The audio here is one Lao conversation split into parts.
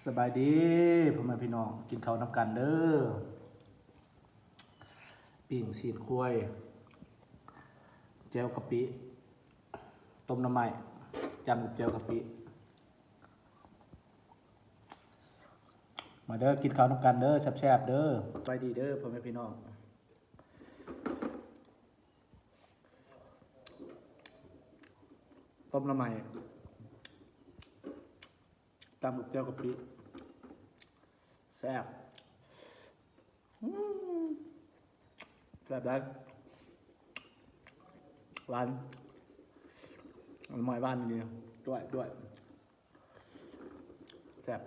ສະບາຍດີພໍ່ແມ່ພີ່ນ້ອງ ກິນເຂົ້ານຳກັນເດີ້. ປີ້ງຊີ້ນຄວາຍ ແຈ່ວກະປິ ຕົ້ມໜໍ່ໄມ້ ຈ້ຳກັບແຈ່ວກະປິ. ມາເດີ້ ກິນເຂົ້ານຳກັນເດີ້ ແຊບໆເດີ້. ສະບາຍດີເດີ້ພໍ່ແມ່ພີ່ນ້ອງ. ຕົ້ມໜໍ່ໄມ້ ຕຳບັກແຈ່ວກະປິ ແຊບ. ອືມ ແຊບຫຼາຍ ຫວານ ໜໍ່ໄມ້ຫວານດີ ດ້ວຍ ດ້ວຍ ແຊບ.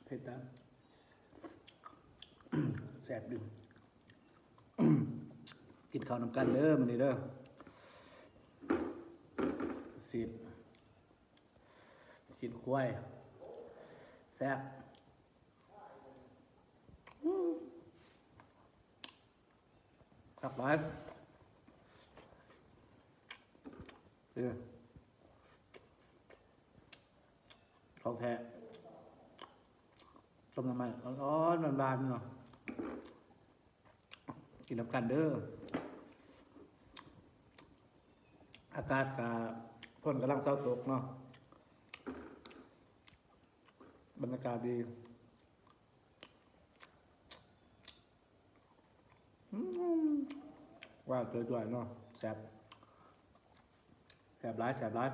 ເຜັດນະ ແຊບຢູ່. ກິນເຂົ້ານຳກັນເດີ້ມື້ນີ້ເດີ້. ຊີ້ນ ຊີ້ນຄວາຍ ແຊບ. ອືມ ຄັກຫຼາຍ ເອີ ຂອງແທ້ ຕົ້ມໜໍ່ໄມ້ອ່ອນໆ ຫວານໆເນາະ. ກິນນຳກັນເດີ້. ອາກາດກະ ຝົນກຳລັງເຊົາຕົກເນາະ ບັນຍາກາດດີ. ອືມ ຫວານດ້ວຍໆເນາະ ແຊບ ແຊບຫຼາຍ ແຊບຫຼາຍ.